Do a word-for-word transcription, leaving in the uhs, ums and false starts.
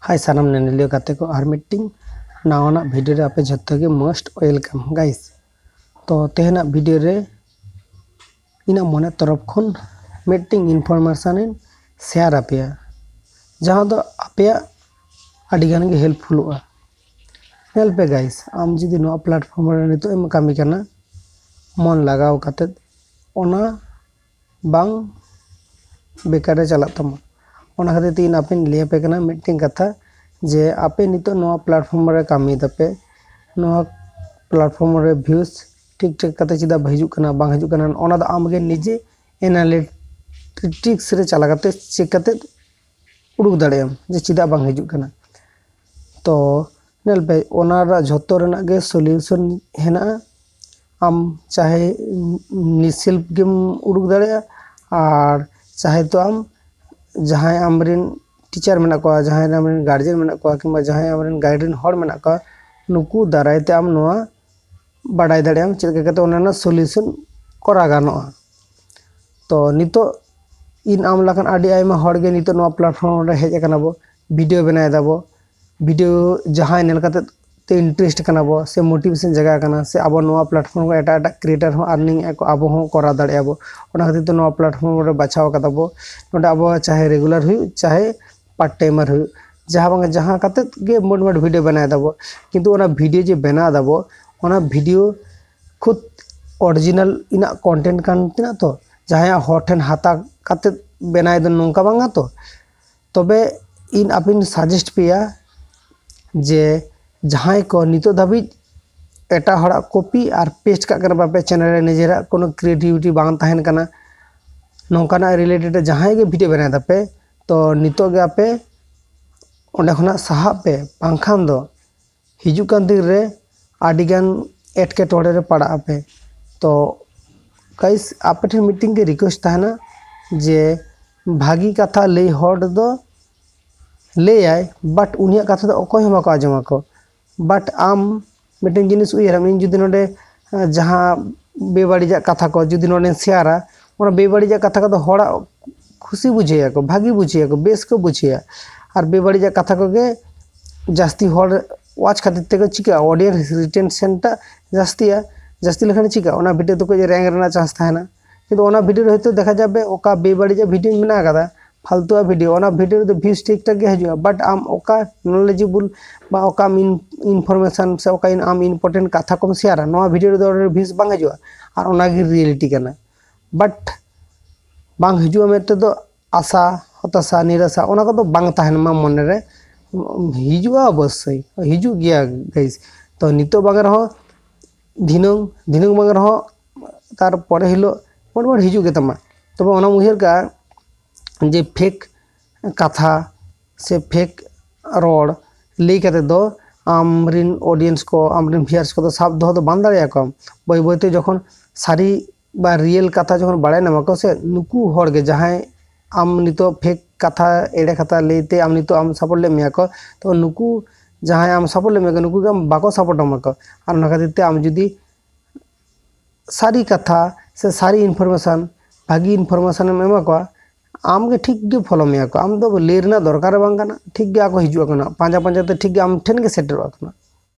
ᱟᱭ ᱥᱟᱱᱟᱢ ᱧᱮᱧᱮᱞᱤᱭᱟᱹ ᱜᱟᱛᱮ ᱠᱚ, ᱟᱨ ᱢᱤᱫᱴᱤᱱ ᱱᱟᱣᱟᱱᱟᱜ ᱵᱷᱤᱰᱤᱭᱳ ᱨᱮ ᱟᱯᱮ ᱡᱷᱚᱛᱚ ᱜᱮ most welcome guys᱾ ᱛᱚ ᱛᱮᱦᱮᱧᱟᱜ ᱵᱷᱤᱰᱤᱭᱳ ᱨᱮ ᱤᱧᱟᱹᱜ ᱢᱚᱱᱮ ᱛᱚᱨᱚᱯ ᱠᱷᱚᱱ ᱢᱤᱫᱴᱤᱱ ᱤᱱᱯᱷᱚᱨᱢᱮᱥᱚᱱ ᱤᱧ ᱥᱮᱭᱟᱨ ᱟᱯᱮᱭᱟ, ᱡᱟᱦᱟᱸ ᱫᱚ ᱟᱯᱮᱭᱟᱜ ᱟᱹᱰᱤ ᱜᱟᱱ ᱜᱮ ᱦᱮᱞᱯᱯᱷᱩᱞᱚᱜᱼᱟ᱾ ᱧᱮᱞ ᱯᱮ ᱜᱟᱭᱤᱥ, ᱟᱢ ᱡᱩᱫᱤ ᱱᱚᱣᱟ ᱯᱞᱟᱴᱯᱷᱚᱨᱢ ᱨᱮ ᱱᱤᱛᱚᱜ ᱮᱢ ᱠᱟᱹᱢᱤ ᱠᱟᱱᱟ ᱢᱚᱱ ᱞᱟᱜᱟᱣ ᱠᱟᱛᱮᱫ, ᱚᱱᱟ ᱵᱟᱝ ᱵᱮᱠᱟᱨ ᱨᱮ ᱪᱟᱞᱟᱜ ᱛᱟᱢᱟ᱾ ᱚᱱᱟ ᱠᱷᱟᱹᱛᱤᱨ ᱛᱮ ᱤᱧ ᱟᱯᱮᱧ ᱞᱟᱹᱭ ᱟᱯᱮ ᱠᱟᱱᱟ ᱢᱤᱫᱴᱮᱱ ᱠᱟᱛᱷᱟ, ᱡᱮ ᱟᱯᱮ ᱱᱤᱛᱚᱜ ᱱᱚᱣᱟ ᱯᱞᱟᱴᱯᱷᱚᱨᱢ ᱨᱮ ᱠᱟᱹᱢᱤᱭ ᱫᱟᱯᱮ, ᱱᱚᱣᱟ ᱯᱞᱟᱴᱯᱷᱚᱨᱢ ᱨᱮ ᱵᱷᱤᱭᱩᱡᱽ ᱴᱷᱤᱠ ᱴᱷᱟᱠ ᱠᱟᱛᱮ ᱪᱮᱫᱟᱜ ᱦᱤᱡᱩᱜ ᱠᱟᱱᱟ, ᱵᱟᱝ ᱦᱤᱡᱩᱜ ᱠᱟᱱᱟ, ᱚᱱᱟ ᱫᱚ ᱟᱢ ᱜᱮ ᱱᱤᱡᱮ ᱮᱱᱟᱞᱤᱴᱤᱠᱥ ᱨᱮ ᱪᱟᱞᱟᱣ ᱠᱟᱛᱮ ᱪᱮᱠ ᱠᱟᱛᱮ ᱩᱰᱩᱠ ᱫᱟᱲᱮᱭᱟᱜ ᱟᱢ ᱡᱮ ᱪᱮᱫᱟᱜ ᱵᱟᱝ ᱦᱤᱡᱩᱜ ᱠᱟᱱᱟ᱾ ᱛᱚ ᱧᱮᱞ ᱯᱮ, ᱚᱱᱟ ᱨᱮᱱᱟᱜ ᱡᱷᱚᱛᱚ ᱨᱮᱱᱟᱜ ᱜᱮ ᱥᱚᱞᱤᱭᱩᱥᱚᱱ ᱦᱮᱱᱟᱜᱼᱟ᱾ ᱟᱢ ᱪᱟᱦᱮ ᱱᱤᱥᱮᱞᱯ ᱜᱮᱢ ᱩᱰᱩᱠ ᱫᱟᱲᱮᱭᱟᱜᱼᱟ, ᱟᱨ ᱪᱟᱦᱮ ᱛᱚ ᱟᱢ ᱡᱟᱦᱟᱸᱭ ᱟᱢᱨᱮᱱ ᱴᱤᱪᱟᱨ ᱢᱮᱱᱟᱜ ᱠᱚᱣᱟ, ᱡᱟᱦᱟᱸᱭ ᱟᱢᱨᱮᱱ ᱜᱟᱨᱡᱮᱱ ᱢᱮᱱᱟᱜ ᱠᱚᱣᱟ, ᱠᱤᱝᱵᱟ ᱡᱟᱦᱟᱸᱭ ᱟᱢᱨᱮᱱ ᱜᱟᱭᱤᱰ ᱨᱮᱱ ᱦᱚᱲ ᱢᱮᱱᱟᱜ ᱠᱚᱣᱟ, ᱱᱩᱠᱩ ᱫᱟᱨᱟᱭ ᱛᱮ ᱟᱢ ᱱᱚᱣᱟ ᱵᱟᱰᱟᱭ ᱫᱟᱲᱮᱭᱟᱜ ᱟᱢ ᱪᱮᱫ ᱞᱮᱠᱟ ᱠᱟᱛᱮ ᱚᱱᱟ ᱨᱮᱱᱟᱜ ᱥᱚᱞᱤᱭᱩᱥᱚᱱ ᱠᱚᱨᱟᱣ ᱜᱟᱱᱚᱜᱼᱟ᱾ ᱛᱚ ᱱᱤᱛᱚᱜ ᱤᱧ ᱟᱢ ᱞᱮᱠᱟᱱ ᱟᱹᱰᱤ ᱟᱭᱢᱟ ᱦᱚᱲ ᱜᱮ ᱱᱤᱛᱚᱜ ᱱᱚᱣᱟ ᱯᱞᱟᱴᱯᱷᱚᱨᱢ ᱨᱮ ᱦᱮᱡ ᱟᱠᱟᱱᱟ ᱵᱚ, ᱵᱷᱤᱰᱤᱭᱳ ᱵᱮᱱᱟᱣ ᱮᱫᱟ ᱵᱚ, ᱵᱷᱤᱰᱤᱭᱳ ᱡᱟᱦᱟᱸᱭ ᱧᱮᱞ ᱠᱟᱛᱮ ᱛᱮ ᱤᱱᱴᱟᱨᱮᱥᱴ ᱠᱟᱱᱟ ᱵᱚ, ᱥᱮ ᱢᱳᱴᱤᱵᱷᱮᱥᱚᱱ ᱡᱟᱭᱜᱟ ᱠᱟᱱᱟ, ᱥᱮ ᱟᱵᱚ ᱱᱚᱣᱟ ᱯᱞᱟᱴᱯᱷᱚᱨᱢ ᱨᱮ ᱮᱴᱟᱜ ᱮᱴᱟᱜ ᱠᱨᱤᱭᱮᱴᱟᱨ ᱦᱚᱸ ᱟᱨᱱᱤᱝ ᱮᱫᱟ ᱠᱚ, ᱟᱵᱚ ᱦᱚᱸ ᱠᱚᱨᱟᱣ ᱫᱟᱲᱮᱭᱟᱜᱼᱟ ᱵᱚ᱾ ᱚᱱᱟ ᱠᱷᱟᱹᱛᱤᱨ ᱛᱮ ᱱᱚᱣᱟ ᱯᱞᱟᱴᱯᱷᱚᱨᱢ ᱨᱮ ᱵᱟᱪᱷᱟᱣ ᱠᱟᱫᱟ ᱵᱚ᱾ ᱱᱚᱰᱮ ᱟᱵᱚ ᱪᱟᱦᱮ ᱨᱮᱜᱩᱞᱟᱨ ᱦᱩᱭᱩᱜ, ᱪᱟᱦᱮ ᱯᱟᱨᱴ ᱴᱟᱭᱢᱟᱨ ᱦᱩᱭᱩᱜ, ᱡᱟᱦᱟᱸ ᱵᱟᱝ ᱡᱟᱦᱟᱸ ᱠᱟᱛᱮ ᱜᱮ ᱢᱳᱴ ᱢᱳᱴ ᱵᱷᱤᱰᱤᱭᱳ ᱵᱮᱱᱟᱣ ᱫᱟᱵᱚ, ᱠᱤᱱᱛᱩ ᱚᱱᱟ ᱵᱷᱤᱰᱤᱭᱳ ᱡᱮ ᱵᱮᱱᱟᱣ ᱫᱟᱵᱚ, ᱚᱱᱟ ᱵᱷᱤᱰᱤᱭᱳ ᱠᱷᱩᱫ ᱚᱨᱤᱡᱤᱱᱟᱞ ᱤᱱᱟᱜ ᱠᱚᱱᱴᱮᱱᱴ ᱠᱟᱱ ᱛᱤᱧᱟᱹ ᱛᱚ, ᱡᱟᱦᱟᱸᱭᱟᱜ ᱦᱚᱲ ᱴᱷᱮᱱ ᱦᱟᱛᱟᱣ ᱠᱟᱛᱮ ᱵᱮᱱᱟᱣ ᱫᱚ ᱱᱚᱝᱠᱟ ᱵᱟᱝᱟ ᱛᱚ᱾ ᱛᱚᱵᱮ ᱤᱧ ᱟᱯᱮᱧ ᱥᱟᱡᱮᱥᱴ ᱯᱮᱭᱟ ᱡᱮ ᱡᱟᱦᱟᱸᱭ ᱠᱚ ᱱᱤᱛᱚᱜ ᱫᱷᱟᱹᱵᱤᱡ ᱮᱴᱟᱜ ᱦᱚᱲᱟᱜ ᱠᱚᱯᱤ ᱟᱨ ᱯᱮᱥᱴ ᱠᱟᱜ ᱠᱟᱱᱟ ᱯᱮ, ᱪᱮᱱᱮᱞ ᱨᱮ ᱱᱤᱡᱮᱨᱟᱜ ᱠᱳᱱᱳ ᱠᱨᱤᱭᱮᱴᱤᱵᱷᱤᱴᱤ ᱵᱟᱝ ᱛᱟᱦᱮᱱ ᱠᱟᱱᱟ, ᱱᱚᱝᱠᱟᱱᱟᱜ ᱨᱤᱞᱮᱴᱮᱰ ᱡᱟᱦᱟᱸᱭ ᱜᱮ ᱵᱷᱤᱰᱤᱭᱳ ᱵᱮᱱᱟᱣ ᱫᱟᱯᱮ, ᱛᱚ ᱱᱤᱛᱚᱜ ᱜᱮ ᱟᱯᱮ ᱚᱸᱰᱮ ᱠᱷᱚᱱᱟᱜ ᱥᱟᱦᱟᱜ ᱯᱮ, ᱵᱟᱝᱠᱷᱟᱱ ᱫᱚ ᱦᱤᱡᱩᱜ ᱠᱟᱱ ᱫᱤᱱ ᱨᱮ ᱟᱹᱰᱤᱜᱟᱱ ᱮᱴᱠᱮᱴᱚᱬᱮ ᱨᱮ ᱯᱟᱲᱟᱜ ᱟᱯᱮ᱾ ᱛᱚ ᱜᱟᱭᱤᱥ, ᱟᱯᱮ ᱴᱷᱮᱱ ᱢᱤᱫᱴᱤᱱ ᱜᱮ ᱨᱤᱠᱩᱭᱮᱥᱴ ᱛᱟᱦᱮᱱᱟ ᱡᱮ ᱵᱷᱟᱹᱜᱤ ᱠᱟᱛᱷᱟ ᱞᱟᱹᱭ ᱦᱚᱲ ᱫᱚ ᱞᱟᱹᱭᱟᱭ, ᱵᱟᱴ ᱩᱱᱤᱭᱟᱜ ᱠᱟᱛᱷᱟ ᱫᱚ ᱚᱠᱚᱭ ᱦᱚᱸ ᱵᱟᱠᱚ ᱟᱸᱡᱚᱢ ᱟᱠᱚ᱾ ᱵᱟᱴ ᱟᱢ ᱢᱤᱫᱴᱮᱱ ᱡᱤᱱᱤᱥ ᱩᱭᱦᱟᱹᱨᱟᱢ, ᱤᱧ ᱡᱩᱫᱤ ᱱᱚᱰᱮ, ᱟᱸ, ᱡᱟᱦᱟᱸ ᱵᱮᱵᱟᱹᱲᱤᱡᱟᱜ ᱠᱟᱛᱷᱟ ᱠᱚ ᱡᱩᱫᱤ ᱱᱚᱰᱮᱧ ᱥᱮᱭᱟᱨᱟ, ᱚᱱᱟ ᱵᱮᱵᱟᱹᱲᱤᱡᱟᱜ ᱠᱟᱛᱷᱟ ᱠᱚᱫᱚ ᱦᱚᱲᱟᱜ ᱠᱷᱩᱥᱤ ᱵᱩᱡᱷᱟᱹᱣᱟᱠᱚ, ᱵᱷᱟᱹᱜᱤ ᱵᱩᱡᱷᱟᱹᱣᱟᱠᱚ, ᱵᱮᱥ ᱠᱚ ᱵᱩᱡᱷᱟᱹᱣᱟ᱾ ᱟᱨ ᱵᱮᱵᱟᱹᱲᱤᱡᱟᱜ ᱠᱟᱛᱷᱟ ᱠᱚᱜᱮ ᱡᱟᱹᱥᱛᱤ ᱦᱚᱲ ᱣᱟᱪ ᱠᱷᱟᱹᱛᱤᱨ ᱛᱮᱜᱮ ᱪᱤᱠᱟᱹᱜᱼᱟ, ᱚᱰᱤᱭᱮᱱᱥ ᱨᱤᱴᱮᱱᱥᱮᱱ ᱴᱟᱜ ᱡᱟᱹᱥᱛᱤᱜᱼᱟ᱾ ᱡᱟᱹᱥᱛᱤ ᱞᱮᱠᱷᱟᱱ ᱪᱤᱠᱟᱹᱜᱼᱟ, ᱚᱱᱟ ᱵᱷᱤᱰᱤᱭᱳ ᱫᱚ ᱠᱟᱹᱡ ᱨᱮᱝᱠ ᱨᱮᱱᱟᱜ ᱪᱟᱱᱥ ᱛᱟᱦᱮᱱᱟ᱾ ᱠᱤᱱᱛᱩ ᱚᱱᱟ ᱵᱷᱤᱰᱤᱭᱳ ᱨᱮ ᱦᱚᱭᱛᱳ ᱫᱮᱠᱷᱟ ᱡᱟᱵᱮ ᱚᱠᱟ ᱵᱮᱵᱟᱹᱲᱤᱡᱟᱜ ᱵᱷᱤᱰᱤᱭᱳ ᱢᱮᱱᱟᱜ ᱟᱠᱟᱫᱟ, ᱯᱷᱟᱞᱛᱩᱣᱟᱜ ᱵᱷᱤᱰᱤᱭᱳ, ᱚᱱᱟ ᱵᱷᱤᱰᱤᱭᱳ ᱨᱮᱫᱚ ᱵᱷᱤᱭᱩᱡᱽ ᱴᱷᱤᱠ ᱴᱷᱟᱠ ᱜᱮ ᱦᱤᱡᱩᱜᱼᱟ, ᱵᱟᱴ ᱟᱢ ᱚᱠᱟ ᱱᱚᱞᱮᱡᱮᱵᱚᱞ ᱵᱟ ᱚᱠᱟ ᱤᱱᱯᱷᱚᱨᱢᱮᱥᱚᱱ ᱥᱮ ᱚᱠᱟ ᱟᱢ ᱤᱢᱯᱚᱨᱴᱮᱱᱴ ᱠᱟᱛᱷᱟ ᱠᱚᱢ ᱥᱮᱭᱟᱨᱟ, ᱱᱚᱣᱟ ᱵᱷᱤᱰᱤᱭᱳ ᱨᱮᱫᱚ ᱵᱷᱤᱭᱩᱡᱽ ᱵᱟᱝ ᱦᱤᱡᱩᱜᱼᱟ᱾ ᱟᱨ ᱚᱱᱟᱜᱮ ᱨᱤᱭᱮᱞᱤᱴᱤ ᱠᱟᱱᱟ᱾ ᱵᱟᱴ ᱵᱟᱝ ᱦᱤᱡᱩᱜᱼᱟ ᱢᱮᱱᱛᱮ ᱫᱚ ᱟᱥᱟ, ᱦᱚᱛᱟᱥᱟ, ᱱᱤᱨᱟᱥᱟ, ᱚᱱᱟ ᱠᱚᱫᱚ ᱵᱟᱝ ᱛᱟᱦᱮᱱ ᱢᱟ ᱢᱚᱱᱮᱨᱮ᱾ ᱦᱤᱡᱩᱜᱼᱟ ᱚᱵᱚᱥᱥᱳᱭ, ᱦᱤᱡᱩᱜ ᱜᱮᱭᱟ ᱜᱟᱭᱤᱥ᱾ ᱛᱚ ᱱᱤᱛᱚᱜ ᱵᱟᱝ ᱨᱮᱦᱚᱸ ᱫᱷᱤᱱᱟᱹᱝ, ᱫᱷᱤᱱᱟᱹᱝ ᱵᱟᱝ ᱨᱮᱦᱚᱸ ᱛᱟᱨᱯᱚᱨᱮ ᱦᱤᱞᱳᱜ ᱢᱚᱴᱟᱢᱩᱴᱤ ᱦᱤᱡᱩᱜ ᱜᱮᱛᱟᱢᱟ᱾ ᱛᱚᱵᱮ ᱚᱱᱟᱢ ᱩᱭᱦᱟᱹᱨ ᱠᱟᱜᱼᱟ ᱡᱮ ᱯᱷᱮᱠ ᱠᱟᱛᱷᱟ ᱥᱮ ᱯᱷᱮᱠ ᱨᱚᱲ ᱞᱟᱹᱭ ᱠᱟᱛᱮ ᱫᱚ ᱟᱢᱨᱮᱱ ᱚᱰᱤᱭᱮᱱᱥ ᱠᱚ, ᱟᱢᱨᱮᱱ ᱵᱷᱤᱭᱟᱨᱥ ᱠᱚᱫᱚ ᱥᱟᱵ ᱫᱚᱦᱚ ᱫᱚ ᱵᱟᱢ ᱫᱟᱲᱮᱭᱟᱠᱚᱣᱟ᱾ ᱵᱟᱹᱭ ᱵᱟᱹᱭᱛᱮ ᱡᱚᱠᱷᱚᱱ ᱥᱟᱹᱨᱤ ᱵᱟ ᱨᱤᱭᱮᱞ ᱠᱟᱛᱷᱟ ᱡᱚᱠᱷᱚᱱ ᱵᱟᱲᱟᱭ ᱧᱟᱢᱟ ᱠᱚ ᱥᱮ, ᱱᱩᱠᱩ ᱦᱚᱲ ᱜᱮ ᱡᱟᱦᱟᱸᱭ ᱟᱢ ᱱᱤᱛᱚᱜ ᱯᱷᱮᱠ ᱠᱟᱛᱷᱟ, ᱮᱲᱮ ᱠᱟᱛᱷᱟ ᱞᱟᱹᱭᱛᱮ ᱟᱢ ᱱᱤᱛᱚᱜ ᱟᱢ ᱥᱟᱯᱳᱨᱴ ᱞᱮᱫ ᱢᱮᱭᱟ ᱠᱚ, ᱛᱚ ᱱᱩᱠᱩ ᱡᱟᱦᱟᱸᱭ ᱟᱢ ᱥᱟᱯᱳᱨᱴ ᱞᱮᱫ ᱢᱮᱭᱟ ᱠᱚ, ᱱᱩᱠᱩ ᱜᱮ ᱟᱢ ᱵᱟᱠᱚ ᱥᱟᱯᱳᱨᱴ ᱟᱢᱟ ᱠᱚ᱾ ᱟᱨ ᱚᱱᱟ ᱠᱷᱟᱹᱛᱤᱨ ᱛᱮ ᱟᱢ ᱡᱩᱫᱤ ᱥᱟᱹᱨᱤ ᱠᱟᱛᱷᱟ ᱥᱮ ᱥᱟᱹᱨᱤ ᱤᱱᱯᱷᱚᱨᱢᱮᱥᱚᱱ, ᱵᱷᱟᱹᱜᱤ ᱤᱱᱯᱷᱚᱨᱢᱮᱥᱚᱱ ᱮᱢ ᱮᱢᱟ ᱠᱚᱣᱟ, ᱟᱢ ᱜᱮ ᱴᱷᱤᱠ ᱜᱮ ᱯᱷᱚᱞᱳ ᱢᱮᱭᱟ ᱠᱚ᱾ ᱟᱢ ᱫᱚ ᱞᱟᱹᱭ ᱨᱮᱱᱟᱜ ᱫᱚᱨᱠᱟᱨ ᱦᱚᱸ ᱵᱟᱝ ᱠᱟᱱᱟ, ᱴᱷᱤᱠ ᱜᱮ ᱟᱠᱚ ᱦᱤᱡᱩᱜ ᱟᱠᱚ ᱱᱟᱜ, ᱯᱟᱸᱡᱟ ᱯᱟᱸᱡᱟ ᱛᱮ ᱴᱷᱤᱠ ᱜᱮ ᱟᱢ ᱴᱷᱮᱱ ᱜᱮ ᱥᱮᱴᱮᱨᱚᱜ ᱟᱠᱚ ᱱᱟᱜ᱾